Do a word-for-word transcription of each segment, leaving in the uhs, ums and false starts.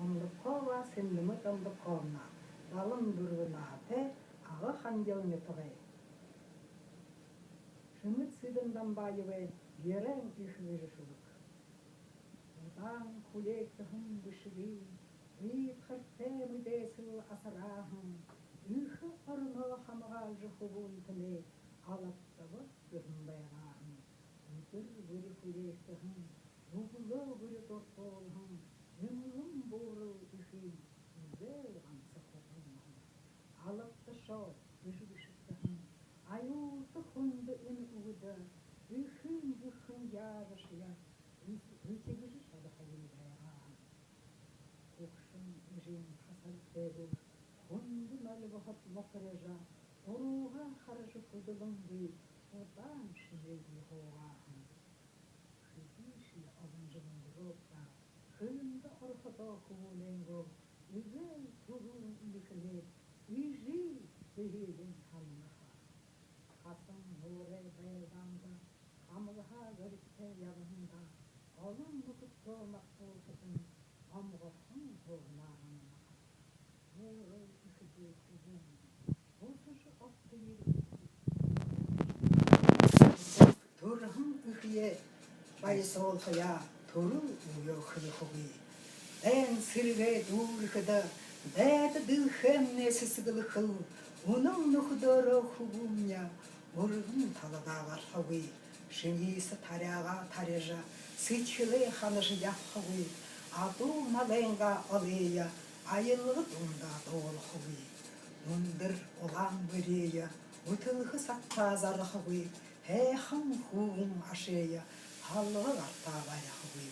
Дондокова Сэмдэмэ Дондоковна, далан дүрбэн наһатай, Ага-Хангил нютагай. Шэмэд-Цыден Дамбаевай «Ерээн эхэ» гэжэ шүлэг. Удаан хүлеэгдэһэн бэшэгынь уйдхартай мэдээсэл асарһан, эхэ ороноо хамгаалжа, хүбүүнтнай алабтаба гэһэн байгаа һэн. Үдэр бүри хүлеэгдэһэн, үглөө бүри дурдуулһан, эмлэн буурал эхын үгөөл ганса хүбүүн һэн. Алабташоо гэжэ бэшэгдэһэн, аюулта хүндэ энэ үгэдэ эхын гэһэн яажашье үс-, үсэгэжэ шадахагүй байгаа һэн. Хүгшэн эжын хасар дээгүүр хүндэ нольбоһод мохорижо, уруугаа хаража хүдэлэнгүй, удаан шэнеэгүй һуугаа һэн. Хэдышье олон жэл үнгэрөөд даа, хэлэндэ ороходоо хүбүүнэйнгээ эгээл түрүүн үгэхэнээ эжы гэһыень һананаха. Хасан нуурай байлдаанда хамагһаа зоригтой ябаһандаа олон нүхэдтөө магтуулхадань омогорхон һууһанаа һананаха. Буурал эхэ дүү хүбүүн бусажа огто ерэхэгүй. Түрэһэн эхэеэ баясуулхаяа түрэл үгөө хэлэхэгүй. Дайн сэрэгэй дүүрэхэдэ дайда дэлхэймнай сэсэглэхэл, үнэн нүхэдөөрөө хүбүүмни үргэн таладаа гарахагүй. Шэниисэ таряагаа таряжа, сэдьхэлээ ханажа ябахагүй. Адуу малайнгаа олые аялга дундаа дуулахагүй. Үндэр улаан бэреэ үтэлхэ сагтаа зарахагүй. Һайхан хүүгэн ашые һалга гартаа барихагүй.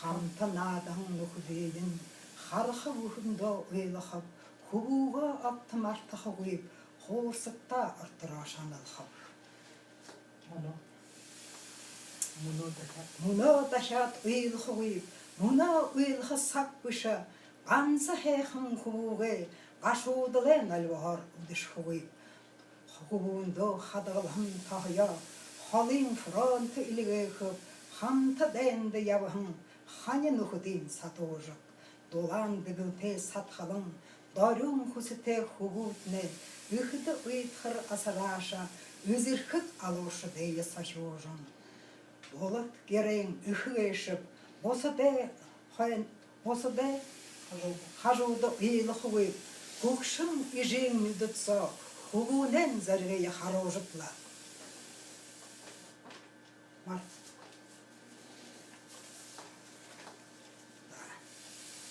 Хамта наадаһан нүхэдыень хараха бүхэндөө уйлахаб, хүбүүгээ огто мартахагүйб, хуурсагтаа ортороо шаналхаб. Мүнөө. Мүнөө дахяад. Мүнөө дахяад уйлахагүйб, мүнөө уйлаха саг бэшэ, ганса һайхан хүбүүгээ гашуудалай нольбоһоор үдэшэхэгүйб. Хүбүүндээ хадагалһан тоһоёо холын фронт эльгээхэб, хамта дайнда ябаһан хани нүхэдынь сатуужаг. Дулаан дэгэлтэй садхалан, дорюун хүсэтэй хүбүүднай эхэдэ уйдхар асарааша, эзэрхэг алуушадые сохюужан. Булад гэрэй эхэ гээшэб, бусадай хойн-, бусадай хажууда уйлахагүйб, хүгшэн эжын нюдэд соо хүбүүнэйнь зоригые харуужаб лэ. Март.